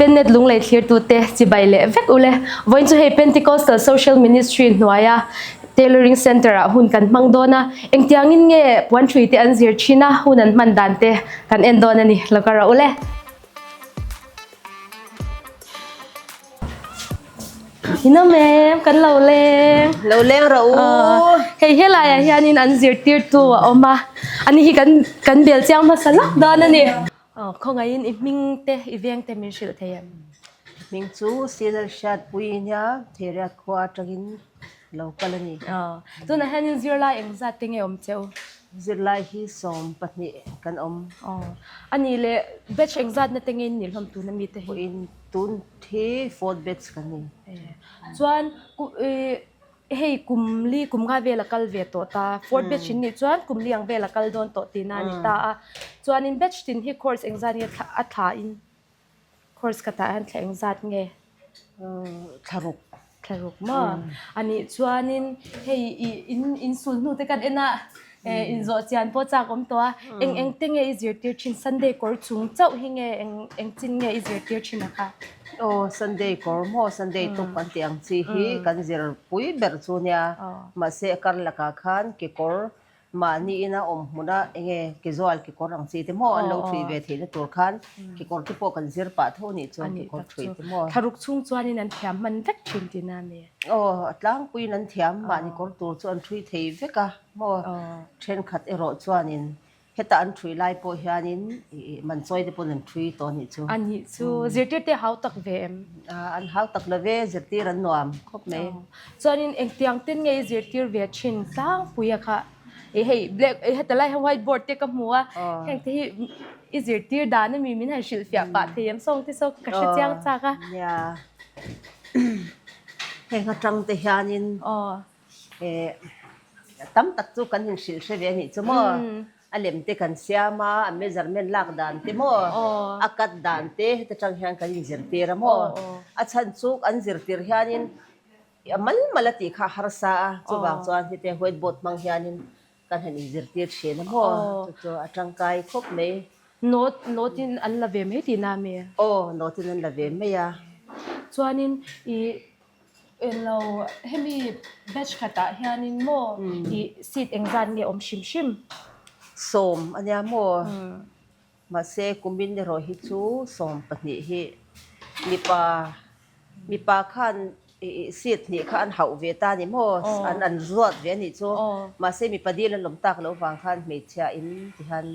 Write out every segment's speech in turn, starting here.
Net lunglei thlirtute chibai leh vek ule. Vawiin chu hei Pentecostal Social Ministry hnuaia Tailoring Centre ah hun kan hmang dawn a, engtiangin nge puanṭhui te an zir thin a, hun an hman dan te kan en dawn a ni. Lo ka rah ule. Inawm em? Kan lo leng. Lo leng rawh u. Hei helaiah hianin an zirtirtu a awm a, ani hi kan kan bel chiang hmasa lawk dawn a ni. Khawngaihin i hming te i veng te min hrilh thei em? Hming chu Sinal Hriatpui nia Theriat khua atangin lo kal a ni. Tunah hianin zirlai engzat te nge awm che u? Zirlai hi 12 kan awm. Anih leh batch engzatna te nge in nih hlawm tuna mite hi? Pawhin tun hi fourth batch kan ni. Chuan hei kum li kum nga vel a kal ve tawh ta, fourth batch in nih chuan kum li ang vel a kal dawn tawh tihna a ni ta a. Chuanin batch tin hi course engzat nge a thla in? Course khatah hian thla engzat nge? Thla ruk. Thla ruk maw? A nih chuanin hei i in in sul hnu te kan en a, in zawh chian pawh chak awm tawh a, eng eng te nge i zirtir thin? Sunday kawr chung chauh hi nge eng eng chin nge i zirtir thin a kha? Aw Sunday kawr maw Sunday tup kan tih ang chi hi kan zir pui ber chu nia, mahse a kar lakah khan kekawr Mahni ina awm hmuna enge kezual kekawr ang chi te maw an lo thui ve theihna tur khan kekawr te pawh kan zir pah tho anih chuan kekawr thui te maw. Thlaruk chhung chuanin an thiam hman vek thin tihna a ni. Aw, a tlangpuiin an thiam, mahni kawr tur chu an thui thei vek a maw. Thenkhat erawh chuanin heta an thui lai pawh hianin man chawi te pawn an thui tawh anih chu. Anih chu, zirtir te hau tak ve em? An hau tak lo ve, zirtir an nuam khawp mai. Chuanin engtiang ten nge i zirtir ve thin tlangpuia kha ih hei black ih heta lai hian white board te ka hmu a heng te hi i zirtir dan ami min han hrilh fiah pah thei em sawng te saw ka hre chiang chak a. Nia heng atang te hianin eh tam tak chu kan inhrilh hre ve anih chu maw. A lem te kan siam a, a measurement lak dan te maw, a cut dan te heta tang hian kan inzirtir a maw. A chhan chu an zirtir hianin a mal mal a tih kha a harsa a, chuvang chuan hete white board hmang hianin kan han inzirtir thin a maw, chu chu a tangkai khawp mai. Note, note in an la ve mai tihna a mi? Aw, note in an la ve mai a. Chuanin ih Englo, hemi batch khatah hianin maw i seat engzat nge awm hrim hrim? 10 a nia maw? Mahse kumin erawh hi chu 12 hi mipa mipa khan seat hnih kha an hauh ve ta a ni maw? An an zuat ve a nih chu. Mahse mipa dil an lawm tak loh vang khan hmeichhia in ti hian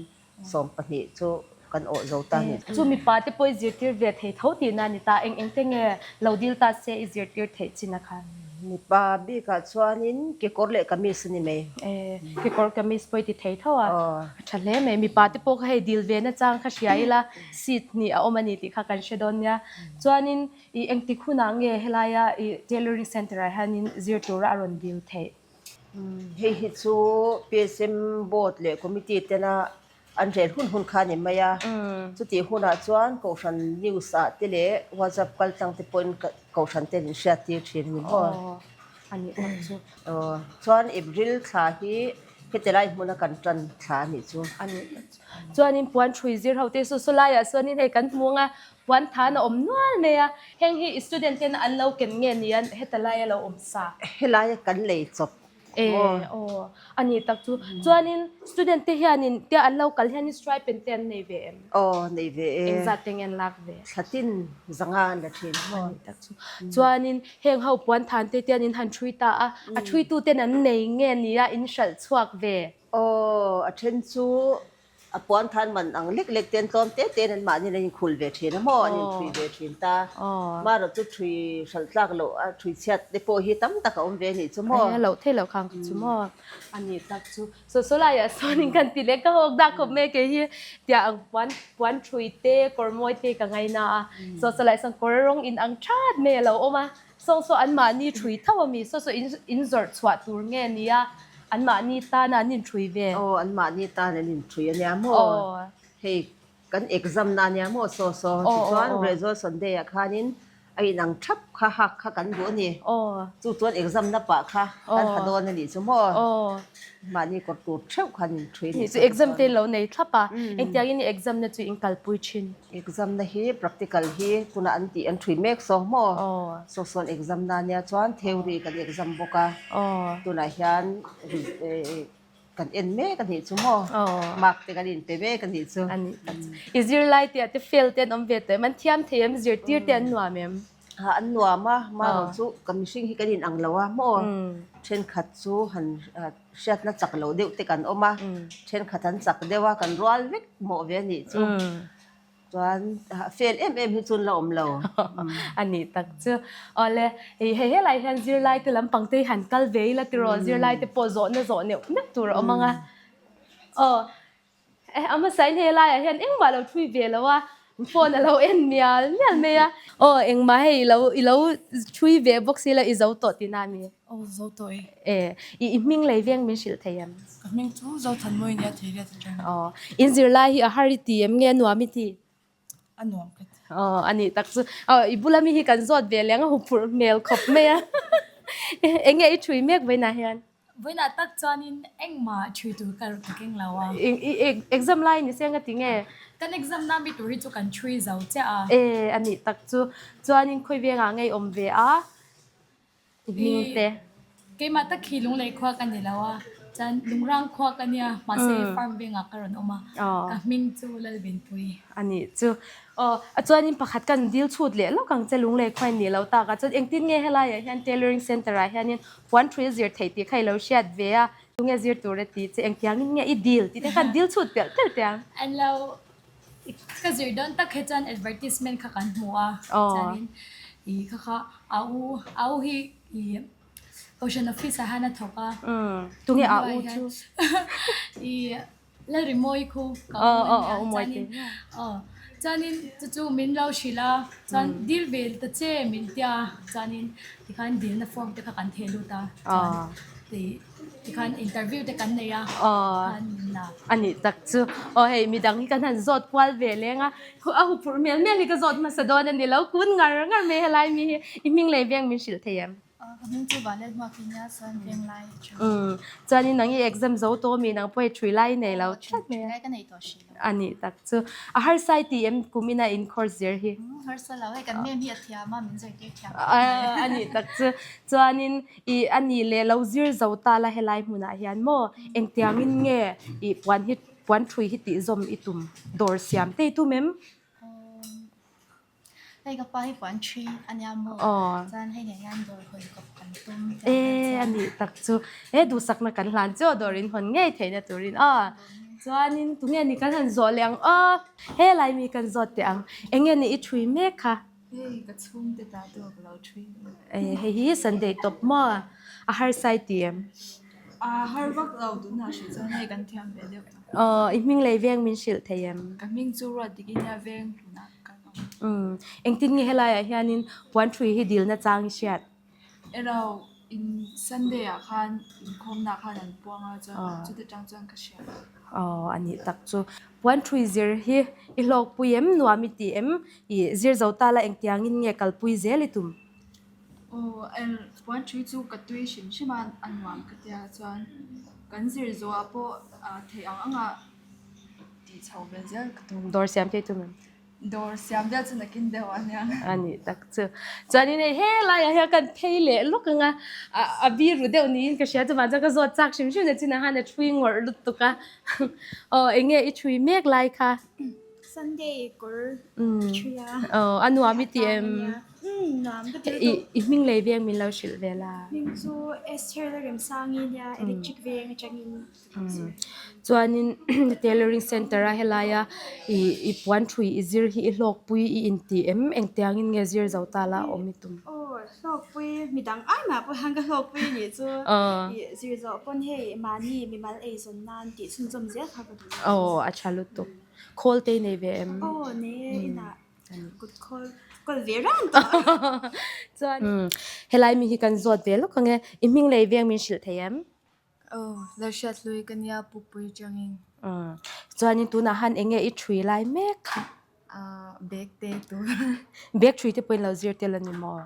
12 chu kan awh zo ta ni. Chu mipa te pawh i zirtir ve thei tho tihna a ni ta, eng eng te nge lo dil ta se i zirtir theih chin a khan? Mipa bikah chuanin kekawr leh kamis a ni mai. E, kekawr kamis pawh i ti thei tho a, a tha hle mai. Mipa te pawh kha hei dil ve na chang kha hria ila seat hnih a awm a ni tih kha kan hre dawn nia. Chuanin i engtik hunah nge helaia i tailoring centre ah hianin zir tura a rawn dil theih? Hei hi chu PSM board leh committee tena an rel hun hun kha a ni mai a, chutih hunah chuan Kohhran news ah te leh WhatsApp kal tlang te pawhin Kohhran ten in hriat tir thin a ni maw? Chuan April thla hi heti lai hmuna kan tan thla a nih chu. Chuanin puan hrui zir ho te saw saw laiah chuanin hei kan hmu ang a, puan than a awm nual mai a, heng hi student ten an lo ken nge ni a heta laia lo awm sa. Helaia kan lei chawp maw? E aw a ni tak chu. Chuanin student te hianin tia an lo kal hianin stipend te an nei ve em? Aw nei ve e. Engzat te nge an lak ve? Thla tin zanga an la thin maw? A ni tak chu. Chuanin heng ho puan than te tian in han thui ta a, a thui tu ten an nei nge ni a in hralh chhuak ve? Aw a then chu A puan than man ang lek lek ten tlawm te tein an mahni an inkhul ve thin a maw, an inthui ve thin ta. Marawh chu thui hralh tlak loh a thui chhiat te pawh hi tam tak a awm ve anih chu maw. A loh theih loh khang chu maw. A nih tak chu. Saw saw laiah sawnin kan ti leh ka hawk dak khawp mai kei hi tiah ang puan puan thui te kawr mawi te ka ngaina a. Saw saw laiah sawn kawr rawng in ang that mai a lo awm a. Saw saw an mahni thui tho a mi? Saw saw in in zawrh chhuah tur nge nia an mahni tan an inthui ve? Aw, an mahni tan an inthui a nia maw? Hei kan exam na a nia maw saw saw? Tichuan graduation day ah khanin A inang thap kha hak kha kan duh a ni. Chu chuan exam na pah kha kan ha dawn a nih chu maw? Mahni kawr tur theuh khan in thui a nih chu. Exam te lo nei thlap a, engtiangin i exam na chu in kalpui thin? Exam na hi practical hi tunah an tih an thui mek saw maw? Saw sawn exam na nia chuan theory kan exam bawk a, tunah hian Kan en mek a nih chu maw? Mark te kan inpe mek a nih chu. A nih tak chu. I zirlai tih ah te fail te an awm ve tawh em? An thiam thei em? Zirtir te an nuam em? Ha, an nuam a, marawh chu ka mihring hi kan inang lo a maw? Thenkhat chu han hriatna chak lo deuh te kan awm a, thenkhat an chak deuh a, kan rual vek mawh ve a nih chu. Chuan fail em em hi chu an la awm lo. A nih tak chu. Awle, hei hei helai hian zirlai te lampang te hi han kal ve ila tiraw, zirlai te pawh zawhna zawh neuh neuh tur a awm ang a. Aw, eh a hmasain helaiah hian engmah lo thui ve lo a, phone a lo en mial mial mai a. Aw, engmah hei i lo i lo thui ve bawk si la i zo tawh tihna a mi? Aw, zo tawh e. Eh, i i hming lei veng min hrilh thei em? Ka hming chu Zothanmawii nia thei riat atang. Aw, in zirlai hi a har i ti em nge a nuam i ti? A nuam ka ti. Aw, a nih tak chu. Aw, i bula mi hi kan zawt ve leng a huphurh hmel khawp mai a. Eng nge i thui mek vawiinah hian? Vawiinah tak chuanin engmah thui tur ka ka keng lo a. I exam lai ni se nga ti nge? Kan exam na mi tur hi chu kan thui zo chiah a. E, a nih tak chu. Chuanin khawi vengah ngei awm ve a? I hming te. Keimah tak hi Lunglei khua ka ni lo a, chuan Lungrang khua ka nia, mahse farm vengah ka rawn awm a, ka hming chu Lalbenpui. A nih chu. Aw, a chuanin pakhat kan dil chhut leh lawk ang che Lunglei khua in nih loh tak a, chuan engtin nge helaiah hian tailoring centre ah hianin puan thu i zir theih tih kha i lo hriat ve a, tunge zir tur a ti che, engtiangin nge i dil tih te khan dil chhut pelh pelh teh ang. An lo Ka zir dawn tak hi chuan advertisement kha kan hmu a, chuanin ih kha kha a u a u hi ih Kohhran office ah hian a thawk a. Tunge a u chu? Ih Lalrimawi khu ka u a nia chuanin aw chuanin chu chu min lo hrilh a chuan dil ve ta che min tia chuanin tikhan dilna form te kha kan theh lut a chuan ih Tikhan interview te kan nei a, khan min la. A nih tak chu. Aw hei midang hi kan han zawt kual ve leng a, a huphurh hmel hmel hi ka zawt hmasa dawn a ni lo, kun ngar ngar mai helai mi hi i hming lei veng min hrilh thei em? Ka hming chu Vanlal Hmuak i nia, chuan veng lai a tha. Umm, chuanin nang i exam zo tawh mi nang pawh hei thui lai i nei lo tlat mai a. Thui lai ka nei tawh hrih lo. A nih tak chu. A harsa i ti em kum ina in course zir hi? Harsa lo, hei kan mem hi a thiam a, min zirtir thiam. A nih tak chu. Chuanin I a nih leh lo zir zo ta la helai hmunah hian maw engtiangin nge i puan hi puan thui hi tih zawm i tum dawr siam te i tum em? Hei ka pa hi puan thui a nia maw chuan hei nen hian dawr hawn kawp kan tum E a nih tak chu e duhsakna kan hlan chu dawr in hawn ngei theihna turin aw chuanin tunge ni kan han zawh leh ang aw helai mi kan zawt teh ang enge ni i thui mek kha? Hei ka chhungte ta dawh ka lo thui mai. Eh hei hi Sunday tawp maw? A har sai ti em? A har vak lo tunah hrilh chuan hei kan thiam ve deuh ta. Aw i hming lei veng min hrilh thei em? Ka hming chu ruat dik i nia veng hlunah kan awm. Umm engtin nge helaiah hianin puan thui hi dilna chang i hriat? Ero in Sunday ah khan inkhawmna khan an puang a chuan chuta tang chuan ka hria. Aw a nih tak chu. Puan thui zir hi i hlawkpui em nuam i ti em? I zir zo ta la engtiangin nge kalpui zel i tum? Aw er puan thui chu ka tui hrim hrim a a nuam ka tia chuan kan zir zawhah pawh theih ang anga tih chho ve zel ka tum. Dawr siam te i tum em? Dawr siam vel chu nakin deuh a nia. A nih tak chu. Chuanin hei helaiah hian kan phei leh lawk ang a, a biru deuh niin ka hria chuvang chuan ka zawt chak hrim hrim na chinah khan a thui ngawrh lutuk a. Aw eng nge i thui mek lai kha? Sunday kawr ka thui a. Aw a nuam i ti em? Umm nuam ka ti lutuk. I hming lei veng min lo hrilh ve la. Hming chu Esther Lalremsangi nia electric veng atangin. Chuanin tailoring centre a helaia ih puan thui i zir hi i hlawkpui i intih em engtiangin nge zir zo ta la awm i tum? Aw hlawkpui midang ai mah pawh hian ka hlawkpui anih chu ih zir zawh pawn hei mahni mimal eizawn nan tih chhunzawm zel kha ka duh. Aw a tha lutuk. Khawl te i nei ve em? Aw nei e inah kut khawl kawl ve rang tawh. Chuan helai mi hi kan zawt ve lawk ang e i hming lei veng min hrilh thei em? Aw, Lalhriat hlui ka nia pukpui atangin. Umm, chuanin tunah han enge i thui lai mek kha? Bag te tur. Bag thui te pawhin lo zir tel a ni maw?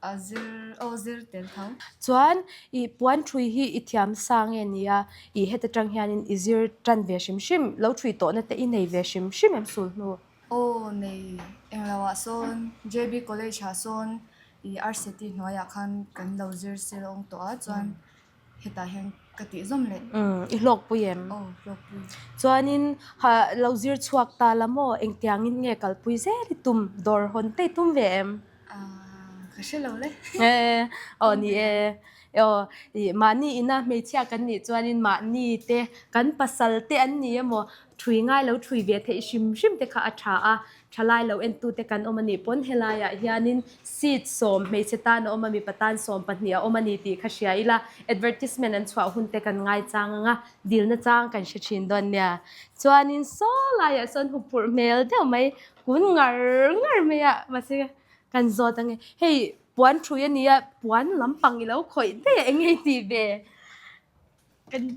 A zir, aw zir tel tho. Chuan i puan thui hi i thiam sa nge nia i heta tang hianin i zir tan ve hrim hrim, lo thui tawhna te i nei ve hrim hrim em sul hnu? Aw nei, englo ah sawn JB College ah sawn i RCT hnuaiah khan kan lo zir silawng tawh a chuan hetah hian ka tih zawm leh. Umm i hlawkpui em? Aw hlawkpui. Chuanin ha lo zir chhuak ta la maw engtiangin nge kalpui zel i tum dawr hawn te i tum ve em? Ahh ka hre lo le. Aw ni e. Aw i mahni ina hmeichhia kan nih chuanin mahni te kan pasal te an ni emaw thui ngai lo thui ve theih hrim hrim te kha a tha a. Thalai lo entute kan awm a nih pawn helaiah hianin seat sawm hmeichhe tan a awm a, mipa tan 12 a awm a ni tih kha hria ila, advertisement an chhuah hun te kan ngaichang ang a, dilna chang kan hre thin dawn nia. Chuanin saw laiah sawn huphurh hmel deuh mai, kun ngar ngar mai a, mahse kan zawt ang e, hei puan thui a nia, puan lampang i lo khawih daih a, eng nge i tih ve? Kan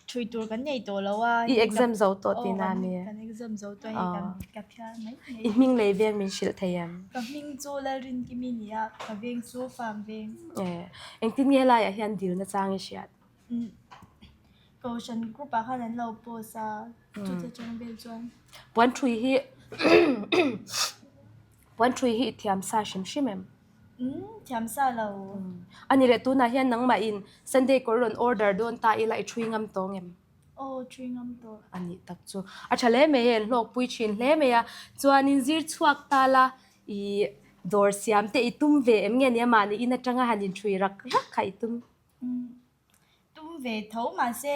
Thui tur kan nei tawh lo a. I exam zo tawh tihna a ni. Kan exam zo tawh hei kan ka phiar mai mai. I hming lei veng min hrilh thei em? Ka hming chu Lalrinkimi ni a, ka veng chu Farm veng. Engtin nge laiah hian dilna chang i hriat? Kohhran group ah khan an lo post a, chute chang vel chuan. Puan thui hi Puan thui hi i thiam sa hrim hrim em? Umm, thiam sa lo. A ni leh tunah hian nangmah in Sunday kawr rawn order dawn ta ila i thui ngam tawng em? Aw, thui ngam tawh. A nih tak chu. A tha hle mai e, an hlawkpui thin hle mai a. Chuanin zir chhuak ta la i dawr siam te i tum ve em nge nia mahni in atanga han inthui rak rak kha i tum? Umm, tum ve tho mahse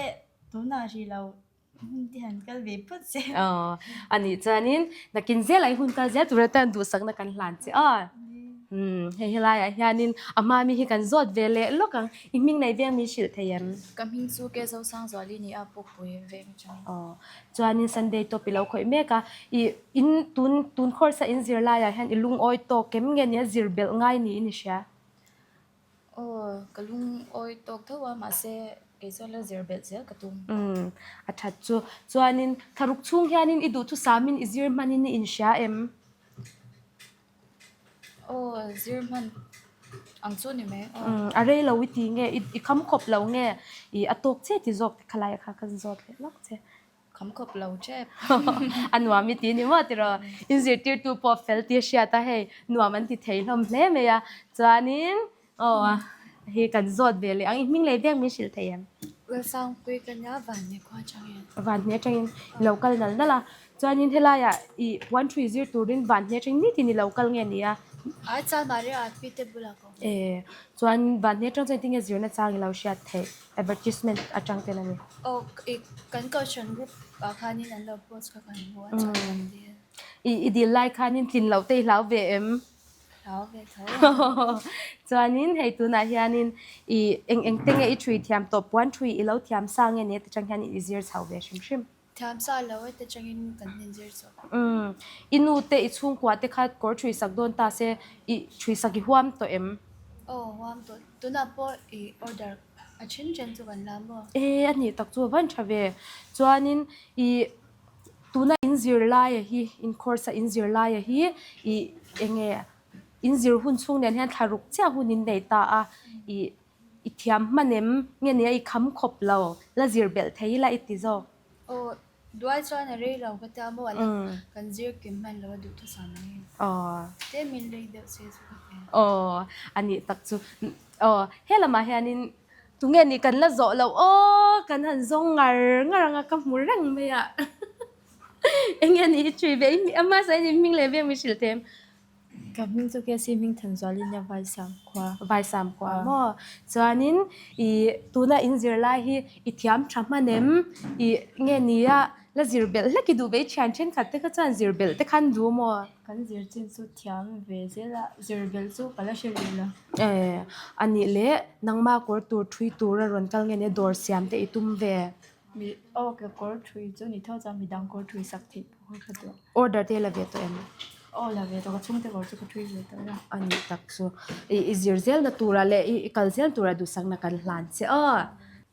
tunah hrih lo. Hun te han kal ve phawt che. Aw, a nih chuanin nakin zel ai hun kal zel tur atan duhsakna kan hlan che aw. Umm, hei helaiah hianin a hma mi hi kan zawt ve leh lawk ang. I hming nei veng min hrilh thei em? Ka hming chu Ke Zosangzuali ni a, Pukpui veng atangin. Aw, chuanin Sunday tawp i lo khawih mek a. I in tun tun course a in zir laiah hian i lungawi tawk em nge nia zir belh ngai niin i hria? Aw, ka lungawi tawk tho a, mahse kei chuan la zir belh zel ka tum. Umm, a that chu. Chuanin thlaruk chhung hianin i duhthusamin i zir hmanin i inhria em? Aw, zir hman ang chu ni mai. Aw. Umm, a rei lo i ti nge, i kham khawp lo nge, i a tawk che ti zawk te khalai kha ka zawt leh lawk che. Kham khawp lo tep. A nuam i ti ni maw tiraw? In zirtirtu pawh fel tih a hriat a hei, nuam an ti thei hlawm hle mai a. Chuanin aw hi kan zawt ve leh ang, i hming leh vek min hrilh thei em? Lalsangpui ka nia Vanhne khua atangin. Vanhne atangin i lo kal nal nal a. Chuanin helaiah i puan thui zir turin Vanhne atangin nitin i lo kal nge ni a? Ai chuan Maria Pi te bulah ka awm. E chuan Vanhne atang chuan engtin nge zirna chang i lo hriat theih? Advertisement atang ten a ni. Aw i kan kohhran group ah khanin an lo post kha kan hmu a chuan kan dil. I i dil lai khanin tlin loh te i hlau ve em? Hlau ve tho. Chuanin hei tunah hianin i eng eng te nge i thui thiam tawh puan thui i lo thiam sa nge ni heti chang hian i zir chho ve hrim hrim. Thiam sa lo heti changin kan inzir chho. Umm i nu te i chhungkua te kha kawr thui sak dawn ta se i thui sak i huam tawh em? Aw huam tawh. Tunah pawh i order a then then chu kan la maw? E a nih tak chu a van tha ve. Chuanin i tuna in zir laia hi in course a in zir laia hi i enge in zir hun chhung nen hian thla ruk chiah hun in nei ta a i i thiam hman em nge nia i kham khawp lo la zir belh thei ila i ti zawk. Aw Duai chuan a rei lo ka tia maw a la kan zir kim hman lo a duh thusam ang em? Tlem min rei deuh se chu ka tia. Aw a nih tak chu. Aw he lamah hianin tunge nih kan la zawh loh aw kan han zawng ngar ngar ang a ka hmu reng mai a. Enge nih hi thui ve i a hmasa in hming leh veng min hrilh thei em? Ka hming chu Cassie hming Thanzuali nia Vaisam khua. Vaisam khua maw? Chuanin i tuna in zir lai hi i thiam tha hman em? I nge nia la zir belh hlek i duh ve i thian thenkhat te kha chuan zir belh te khan duh maw? Kan zir chin chu thiam ve zel a, zir belh chu ka la hre rih lo. E a nih leh nangma kawr tur thui tur a rawn kal nge nia dawr siam te i tum ve? Mi aw ka kawr thui chu ni tho chuan midang kawr thui sak theih pawh kha ka duh. Order te la ve tawh em? Aw la ve tawh ka chhungte kawr chu ka thui ve tawh a. A nih tak chu i i zir zelna turah leh i i kal zel turah duhsakna kan hlan che aw.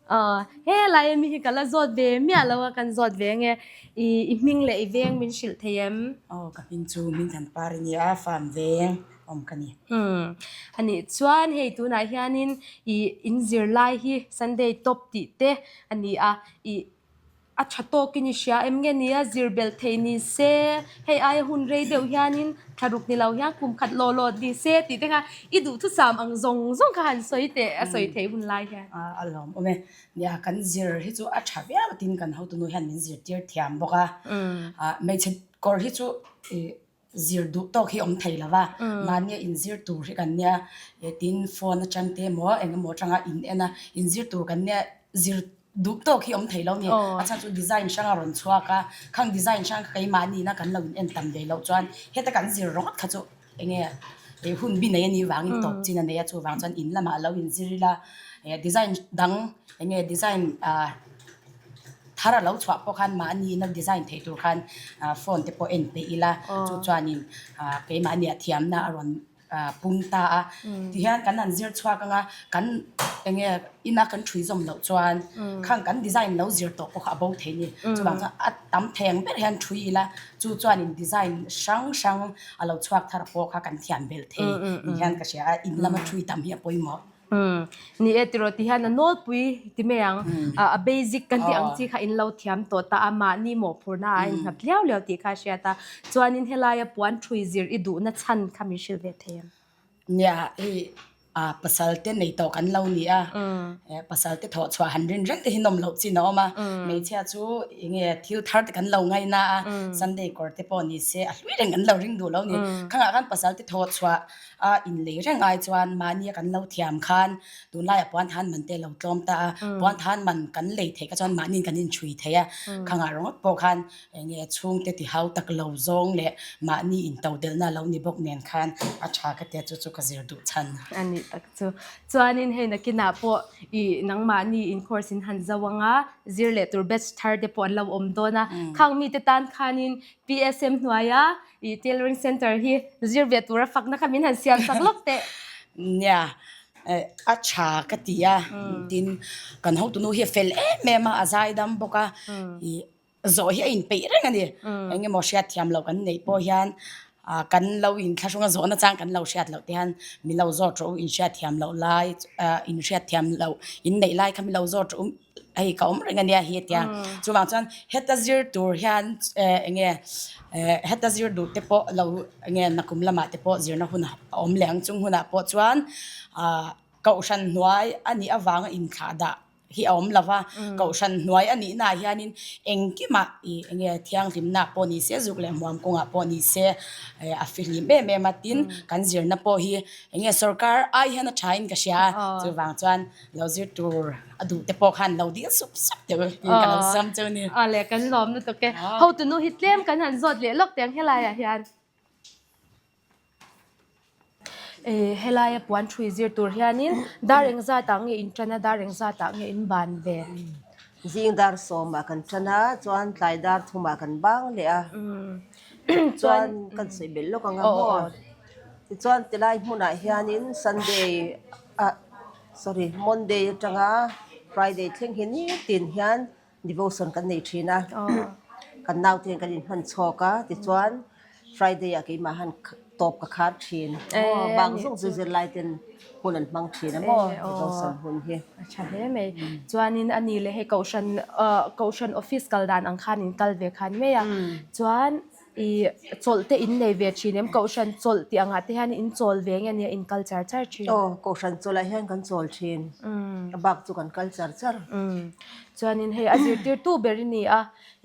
Aw, helai ami hi ka la zawt ve miah lo a, kan zawt ve ange. I i hming leh i veng min hrilh thei em? Aw, ka hming chu Mingthanpar i nia, farm veng awm ka ni. Umm, anih chuan hei tunah hianin i in zirlai hi Sunday top tih te a ni a, i A tha tawkin i hria em nge nia zir belh theih ni se, hei aia hun rei deuh hianin thlaruk ni lo hian kum khat law law ni se tih te kha i duhthusam ang zawng zawng kha han sawi teh a sawi theih hun lai hian. A lawm awm e. Nia kan zir hi chu a tha viau tin kan hotunu hian min zirtir thiam bawk a. Hmeichhe kawr hi chu i Zir duh tawk hi awm thei lo va, mahnia inzir tur hi kan nia, tin phone atang te emaw eng emaw atanga in en a, inzir tur kan nia, zir duh tawk hi awm thei lo a ni. A chhan chu design hrang a rawn chhuak a, khang design hrang kha keimahniina kan lo in en tam ve loh chuan heta kan zir ringawt kha chu eng nge hun bi nei a nih vangin tawp chin a nei a, chuvang chuan in lamah lo inzir ila, design dang eng nge design ah. Thar a lo chhuah pawh khan mahni ina design theih tur khan phone te pawh en peih ila chu chuanin keimahni a thiamna a rawn pung ta a. Tihian kan han zir chhuak anga kan eng nge ina kan thui zawm loh chuan khang kan design lo zir tawh pawh kha a bo thei a ni. Chuvang chuan a tam thei ang ber hian thui ila chu chuanin design hrang hrang a lo chhuak thar pawh kha kan thiam belh thei ni hian ka hria a, in lama thui tam hi a pawimawh. Umm ni e tiraw ti hian a nawlpui ti mai ang a basic kan tih ang chi kha in lo thiam tawh ta a mahni mawhphurhna ah a innghat liau liau tih kha a hriat a chuanin helaia puan thui zir i duhna chhan kha min hrilh ve thei ang. Nia hei pasal te nei tawh kan lo ni a pasal te thawh chhuah han rin reng te hi nawm loh chin a awm a hmeichhia chu enge thil thar te kan lo ngaina a Sunday kawr te pawh ni se a hlui reng kan lo ring duh lo ni khangah khan pasal te thawh chhuah A inlei reng ai chuan mahnia kan lo thiam khan tunlaiah puan than man te a lo tlawm ta a, puan than man kan lei theih kha chuan mahniin kan inchhui thei a, khangah ringawt pawh khan eng nge chhungte ti hau tak lo zawng leh mahni intodelhna a lo ni bawk nen khan a tha ka tia chu chu ka zir duh chhan. A nih tak chu. Chuanin hei nakinah pawh i nangmahni in course in han zo anga zir leh tur batch thar te pawh an lo awm dawn a, khang mite tan khanin PSM hnuaia I tailoring center hi zir ve tura fakna kha min han siam sak lawk teh. Nia, a tha ka ti a, tin kan hotunu hi a fel em em a, a zaidam bawk a, i zawh hi a inpeih reng a ni. Eng emaw hriatthiam loh kan neih pawh hian kan lo inthlahrung a zawhna chang kan lo hriat loh te hian min lo zawt rawh u, inhriatthiam loh lai, inhriatthiam loh in neih lai kha min lo zawt rawh u. hei ka awm reng ania hi a tia chuvang chuan heta zir tur hian eh eng nge eh heta zir duh te pawh lo eng nge nakum lamah te pawh zirna hun a awm leh ang chung hunah pawh chuan ah kohhran hnuai a nih avanga inthlah dah hi a awm lo va kohhran hnuai a nih naah hianin engkimah ih eng nge thianghlimna pawh ni se zuk leh hmuam kawngah pawh ni se eh a fihlim em em a tin kan zirna pawh hi eng nge sorkar ai hian a thain ka hria a chuvang chuan Lo zir tur a duh te pawh khan lo dil sup sup deuh e tiin ka lo sam cheu ni. Aw le kan lawm lutuk e. Hotunu hi tlem kan han zawt leh lawk teng helaiah hian. E helaia puan thui zir tur hianin dar engzatah nge in tan a dar engzatah nge in ban ve? Zing dar sawmah kan tan a chuan tlai dar thumah kan bang leh a. Chuan kan sawi belh lawk ang a maw? Tichuan tilai hmunah hianin Sunday ah sorry Monday atanga Friday thleng hi nitin hian devotion kan nei thin a kan naute hian kan inhman chhawk a tichuan Friday ah keimah han tawp ka khar thin maw bang zawng chu zirlai ten hun an hmang thin a maw devotion hun hi. A tha hle mai chuanin a ni leh hei kohhran kohhran office kal dan ang khan in kal ve khan mai a chuan I chawlh te in nei ve thin em? Kohhran chawlh tih angah te hian in chawl ve nge nia in kal char char thin? Aw, kohhran chawlh ah hian kan chawl thin. A bak chu kan kal char char. Chuanin hei a zirtirtu ber i ni a,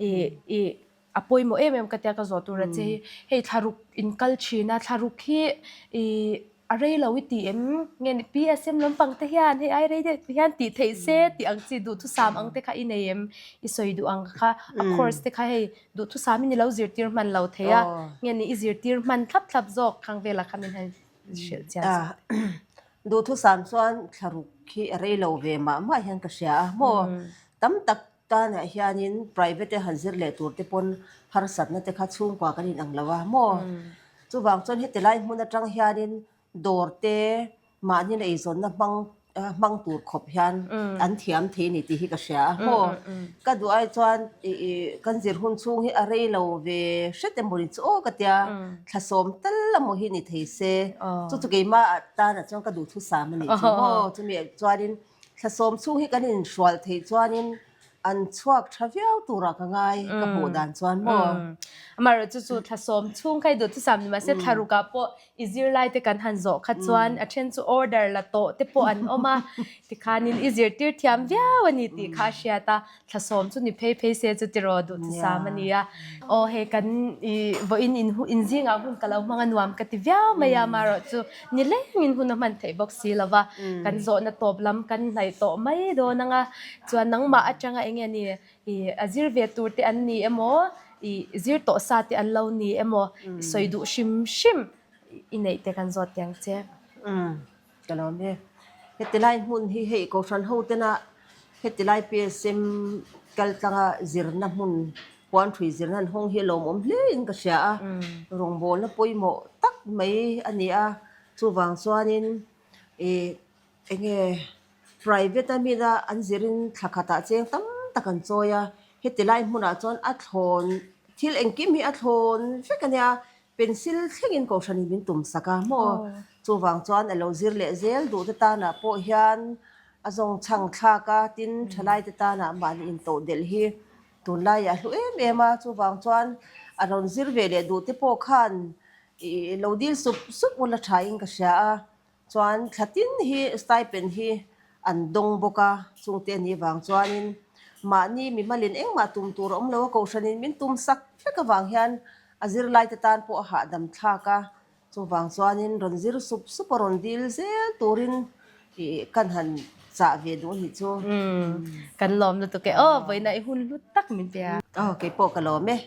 i i a pawimawh em em ka tia ka zawh tur a che hi. Hei thlaruk in kal thin a, thlaruk hi i A rei lo i ti em? Nge ni PSM lampang te hian hei ai rei deuh ti hian tih theih se tih ang chi duhthusam ang te kha i nei em? I sawi duh ang kha a course te kha hei duhthusam in i lo zirtir hman lo thei a, nge ni i zirtir hman thlap thlap zawk khang velah kha min han hrilh chian zawk teh. Duhthusam chuan thlaruk hi a rei lo ve mah mah hian ka hria a maw? Tam tak tanah hianin private a han zir leh tur te pawn harsatna te kha chhungkua kan inang lo a maw? Chuvang chuan heti lai hmun atang hianin dawr te mahni eizawnna hmang. hmang tur khawp hian an thiam thei a ni tih hi ka hria a maw. Ka duh ai chuan kan zir hun chhung hi a rei lo ve hret emaw ni chu aw ka tia, thla sawm tal emaw hi ni thei se, chu chu keimah tanah chuan ka duhthusam a nih chu maw. Chumi chuanin thla sawm chhung hi kan inhrual theih chuanin An chhuak tha viau turah ka ngai, ka hmuh dan chuan maw? Amaherawh chu chu thla sawm chhung kha i duh thusam ni mahse thla rukah pawh i zirlai te kan han zawh kha chuan a then chu order la tawh te pawh an awm a, tikhanin i zirtir thiam viau a ni tih kha a hriat a, thla sawm chu ni phei phei se chu tiraw duh thusam a ni a. Aw hei kan i vawiin in in zingah hun ka lo hmang a nuam ka ti viau mai a, amaherawh chu ni lengin hun a hman theih bawk si lo va, kan zawhna tawp lam kan hnaih tawh mai dawn ang a. Chuan nangmah atanga eng nge ni i a zir ve tur te an ni emaw, i zir tawh sa te an lo ni emaw, i sawi duh hrim hrim i neih te kan zawt tiang che. Umm, ka lawm e. Heti lai hmun hi hei Kohhran ho tena heti lai PSM kal tlanga zirna hmun puan hrui zirna an hawng hi a lawmawm hle in ka hria a, rawngbawlna pawimawh tak mai a ni a, chuvang chuanin i Enge private a mina an zirin thla khatah cheng tam tak an chawi a, heti lai hmunah chuan a thlawn thil engkim hi a thlawn vek a nia, pencil thlengin kohhranin min tum sak a maw? Chuvang chuan a lo zir leh zel duh te tanah pawh hian a zawng chhang thlak a, tin thalai te tanah mahni intodelh hi tunlaiah a hlu em em a, chuvang chuan a rawn zir ve leh duh te pawh khan ih lo dil sup sup ula thain ka hria a. Chuan thla tin hi stipend hi an dawng bawk a, chungte a nih vang chuanin mahni mimalin engmah tum tur a awm lo a, kohhranin min tum sak vek avang hian a zirlaite tan pawh a hahdam thlak a, chuvang chuanin rawn zir sup sup a rawn dil zel turin ih kan han chah ve duh a nih chu. Kan lawm lutuk e aw, vawiin ah i hun hlu tak min pe a. Aw keipawh ka lawm e.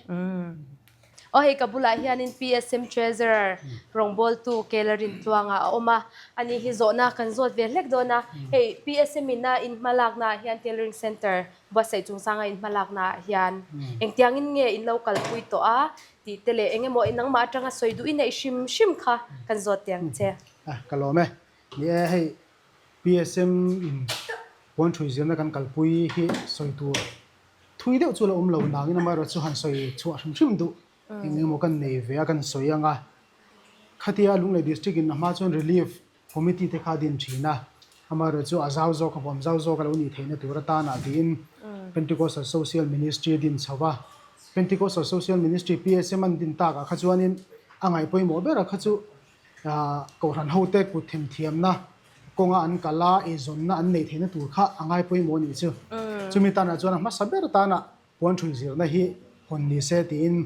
Aw hei ka bulah hianin PSM Treasurer rawngbawltu Kela Rintluanga a awm a, ani hi zawhna kan zawt ve hlek dawn a, hei PSM in a inhma laknaah hian Tailoring Centre buatsaih chungchanga inhma laknaah hian engtiangin nge in lo kalpui tawh a tih te leh eng emaw nangmah atanga sawi duh i neih hrim hrim kha kan zawt teh ang che. Ka lawm e. Ni e, hei PSM in puanthui zirna kan kalpui hi sawi tur Thui deuh chu la awm lo nangin amaherawh chu han sawi chhuah hrim hrim duh eng emaw kan nei ve a kan sawi ang a. Khatia Lunglei District in a hma chuan Relief Committee te kha a din thin a, amaherawh chu a zau zawk a huam zau zawk a lo nih theihna tur atana tiin Pentecostal Social Ministry a din chho va. Pentecostal Social Ministry, PSM, an din takah kha chuanin a ngaihpawimawh ber a kha chu Kohhran hote kut themthiamna kawnga an kal a, eizawnna an neih theihna tur kha a ngai pawimawh a nih chu. Chumi tanah chuan a hmasa ber tana puanṭhui zirna hi hawn ni se tiin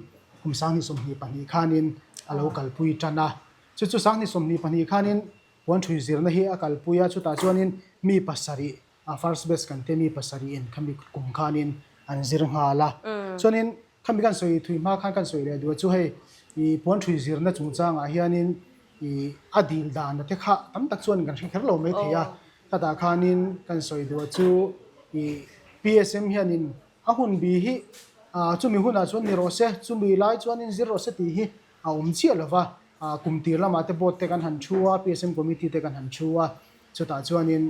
kum 2022 khanin a lo kalpui tan a. Chu chu 2022 khanin puanṭhui zirna hi a kalpui a, chutah chuanin mi pasarih, a first batch kan tia mi pasarihin khami kum khanin an zir nghal a. Chuanin Khami kan sawi thui hma khan kan sawi leh duh a chu hei i puanthui zirna chungchangah hianin i a dil dana te kha tam tak chuan kan hre kher lo mai thei a, khatah khanin kan sawi duh a chu i PSM hianin a hun bi hi chumi hunah chuan ni rawh se, chumi lai chuanin zir rawh se tih hi a awm chiah lo va, kum tir lamah te board te kan han thu a, PSM committee te kan han thu a, chutah chuanin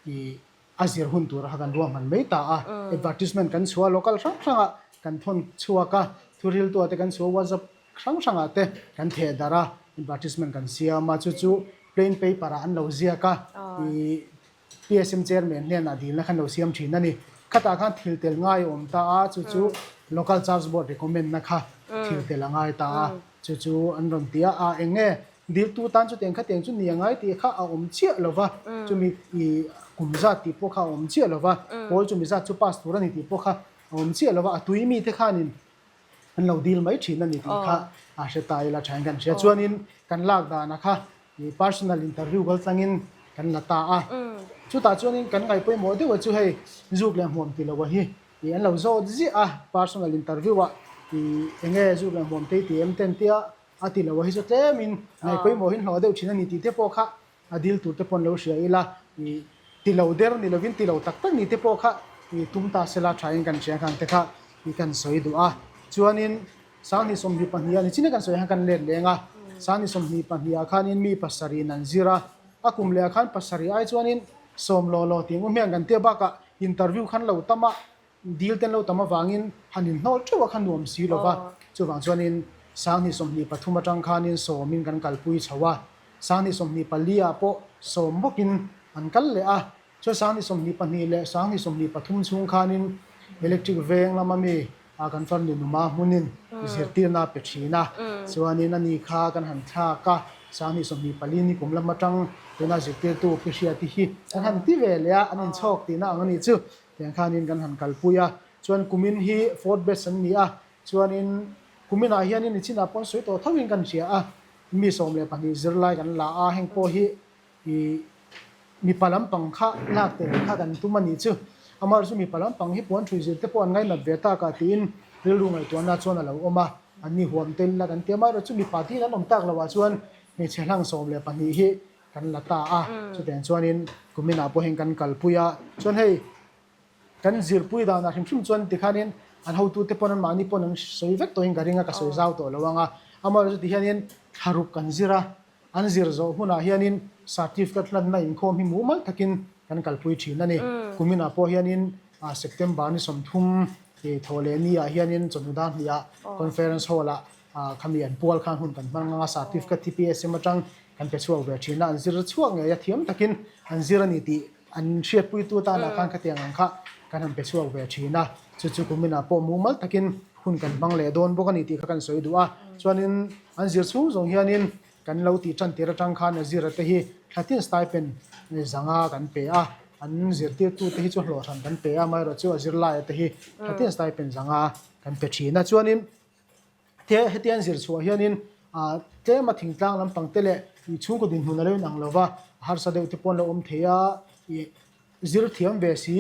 i A zir hun tura kha kan ruahman mai ta a, advertisement kan chhuah a, local hrang hrangah kan thawn chhuak a, thuriltuah te kan chhuah a, WhatsApp hrang hrangah te kan theh darh a, advertisement kan siam a, chu chu plain paper ah an lo ziak a, ih PSM chairman hnenah dilna khan lo siam thin a ni. Khatah khan thil tel ngai a awm ta a, chu chu local church board recommend na kha thil tel a ngai ta a, chu chu an rawn ti a, a eng nge Diltu tan chu tiang kha tiang chu ni a ngai tih kha a awm chiah lo va, chumi i kum zat tih pawh kha a awm chiah lo va, pawl chumi zat chu pass tur a ni tih pawh kha a awm chiah lo va, a tui mite khanin an lo dil mai thin a ni tih kha a hre ta ila thain kan hria. Chuanin kan lak dana kha i personal interview kal tlangin kan la ta a, chutah chuanin kan ngaih pawimawh deuh a chu hei zuk leh hmuam ti lo a hi i an lo zawt ziah a, personal interview ah i enge zuk leh hmuam te i ti em ten tia A ti lo a hi chu tlemin ngaih pawimawh hi hlawh deuh thin a ni tih te pawh kha a dil tur te pawh an lo hria ila ih ti lo der ni lovin ti lo tak tak ni te pawh kha ih tum ta sela thain kan hria khan te kha ih kan sawi duh a. Chuanin 2022 a ni chin a kan sawi khan kan let leng a, 2022 ah khanin mi pasarih in an zir a, a kum leh ah khan pasarih ai chuanin. Sawm law law tih ngawm hian kan tia bakah interview khan lo tam a, dil te an lo tam avangin han inhnawl teuh a kha nuam si lo va. Chuvang chuanin 2023 atang khanin sawmin kan kalpui chho a, 2024 ah pawh sawm bawkin an kal leh a. Chuan 2022 leh 2023 chhung khanin electric veng lama mi a kan farnu numa hmunin zirtirna a pe thin a, chuanin ani kha kan han thlak a, 2024 ni kum lam atang tuna zirtirtu Pi Hriati hi kan han ti ve leh a, an inchhawk tihna ang a nih chu, tiang khanin kan han kalpui a, chuan kumin hi fourth batch an ni a, chuanin kuminah hianin nichinah pawh an sawi tawh thoin kan hria a, mi 12 zirlai kan la a, heng pawh hi I mipa lampang kha lak tel kha kan tum a nih chu. Amaherawhchu chu mipa lampang hi puan ṭhui zir te pawh an ngainat ve tak a tiin rilru ngaihtuahna chuan a lo awm a, an ni huam tel ila kan ti. Amaherawhchu chu mipa tiin an awm tak loh ah chuan hmeichhe hlang 12 hi kan la ta a, chutiang chuanin kuminah pawh heng kan kalpui a. Chuan hei kan zirpui danah hrim hrim chuan tikhanin an hotute pawn anmahni pawn an sawi vek tawhin ka ring a, ka sawi zau tawh lo ang a. Amaherawhchu tihianin thlaruk kan zir a. An zir zawh hunah hianin certificate hlanna inkhawm hi mumal takin kan kalpui thin a ni. Kuminah pawh hianin September ni 30 thawh leh ni ah hianin chawhnu dar hnih ah conference hall ah khami an pual khan hun kan hmang ang a, certificate hi PSM atang kan pe chhuak ve thin a, an zir chhuak ngei a, thiam takin an zir a ni tih an hriatpuitu tanah khan khatiang ang kha kan han pe chhuak ve thin a, chu chu kuminah pawh mumal takin hun kan hmang leh dawn bawk a ni tih kha kan sawi duh a. Chuanin an zir chhung zawng hianin kan lo tih tan tir atang khan a zira te hi thlatin stipend zanga kan pe a, an zirtirtu te hi chu hlawh hran kan pe a, amaherawhchu chu a zirlaia te hi thlatin stipend zanga kan pe thin a. Chuanin te hetiang zir chhuah hianin tlema thingtlang lampang te leh chhungkaw dinhmun a lo inang lova, harsa deuh te pawh an lo awm thei a, ih zir thiam ve si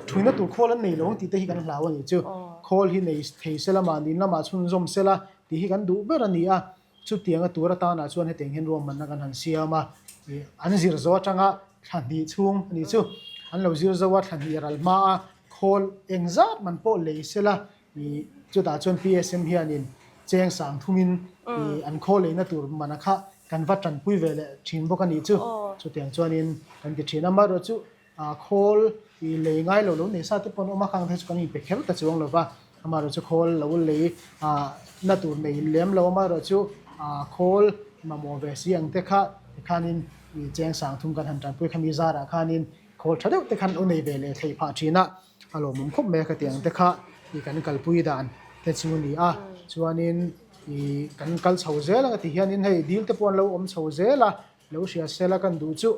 thuina tur khawl an nei lo ang tih te hi kan hlau a nih chu. Khawl hi nei thei sela mahni lamah chhunzawm sela tih hi kan duh ber a ni a, chutianga tur atanah chuan hetiang hian ruahmanna kan han siam a, ih an zir zo atanga thla hnih chhung a nih chu, an lo zir zo a thla hnih ral hma a khawl engzat man pawh lei sela Ih chutah chuan PSM hianin cheng sang thumin ih an khaw leina tur mana kha kan va tanpui ve leh thin bawk a nih chu. Chutiang chuanin kan ti thin a, amaherawhchu khawl ih lei ngai lo lo nei sa te pawh an awm a, khang te chu kan inpe kher ta chuang lo va, amaherawhchu khawl lo lei ah na tur nei lem lo, amaherawhchu khawl mamawh ve si ang te kha tikhanin ih cheng sang thum kan han tanpui khami zarah khanin khawl tha deuh te khan lo nei ve leh theih phah thin a. A lawmawm khawp mai a ka tih ang te kha ih kan kalpui dan te chu a ni a, chuanin ih kan kal chho zel ang a ti hianin hei dil te pawh an lo awm chho zel a, lo hria sela kan duh chu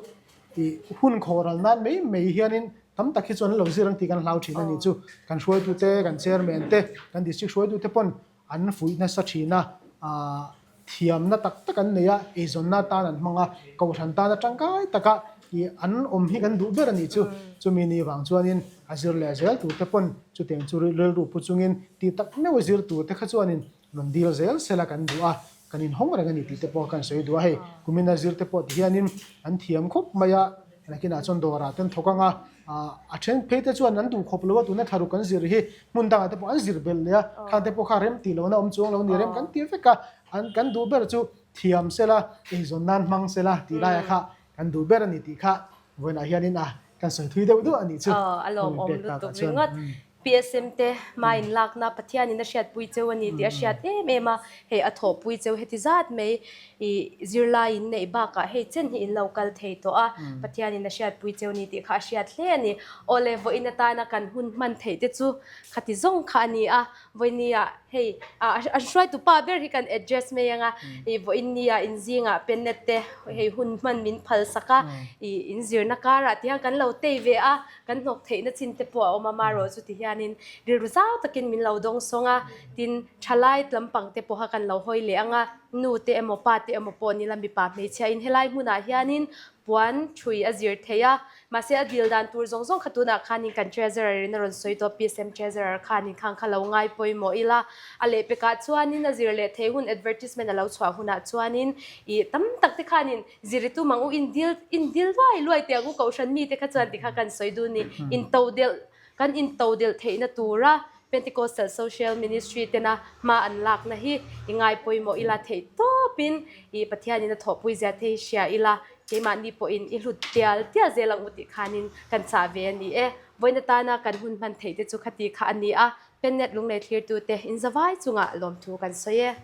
ih hun khawh ral nan mai mai hianin tam tak hi chuan an lo zir ang tih kan hlau thin a ni chu, kan hruaitute kan chairman te kan district hruaitute pawn An fuih nasa thin a, aah thiamna tak tak an nei a, eizawnna atan an hmang a, kohhran tana tangkai taka ih an awm hi kan duh ber a nih chu. Chumi ni vang chuanin a zir leh zel turte pawn chutiang chu rilru pu chungin tih tak meuh a zir turte kha chuanin rawn dil zel sela kan duh a, kan inhawng reng a ni tih te pawh kan sawi duh a, hei kumina zir te pawh ti hianin an thiam khawp mai a, nakinah chuan dawrah te an thawk ang a, A then phei te chuan an duh khawp lo a, tuna thlaruk kan zir hi hmun dangah te pawh an zir belh leh a, khang te pawh kha rem tih lohna awm chuang lo ni, rem kan ti vek a, an kan duh ber chu thiam sela, eizawn nan hmang sela tih laia kha kan duh ber a ni tih kha vawiinah hianin a kan sawi thui deuh duah a nih chu. A lawmawm lutuk ringawt. PSM te hma in lakna Pathian in a hriatpui cheu a ni tih a hriat em em a, hei a thawhpui cheu heti zat mai i zirlai in neih bakah hei chen hi in lo kal thei tawh a, Pathian in a hriatpui cheu ni tih kha a hriat hle a ni. Awle vawiin atana kan hun hman theih te chu khati zawng kha a ni a, vawinia hei a hruaitu pa ber hi kan address mai ang a, i vawiin nia in zingah pennet te hei hun hman min phal sak a, i in zirna karah ti hian kan lo tei ve a, Kan hnawk theihna chin te pawh a awm a, marawh chu ti hianin rilru zau takin min lo dawng sawng a, tin thalai lampang te pawha kan lo hawi leh ang a, nu te emaw pa te emaw pawh nila mipa hmeichhia in helai hmunah hianin puan thui a zir thei a, mahse a dil dan tur zawng zawng kha tunah khanin kan treasurer in a rawn sawi tawh a, PSM treasurer khanin khang kha lo ngai pawimawh ila, a lehpekah chuanin a zir leh theih hun advertisement a lo chhuah hunah chuanin ih tam tak te khanin Ziritu mang u in dil in dil luai luai teh ang u kohhran mite kha chuan tikha kan sawi dun ni. In to delh kan in to delh theihna tura Pentecostal Social Ministry tena hma an lakna hi i ngai pawimawh ila theih tawp. tawpin i Pathianin a thawhpui zia te hi hria ila, keimahni pawhin i hlut tial tial zel ang u tih khanin kan chah ve a ni e. Vawiin atana kan hun hman theih te chu khati kha a ni a, Pennet lunglei thlirtute inzavai chungah lawmthu kan sawi e.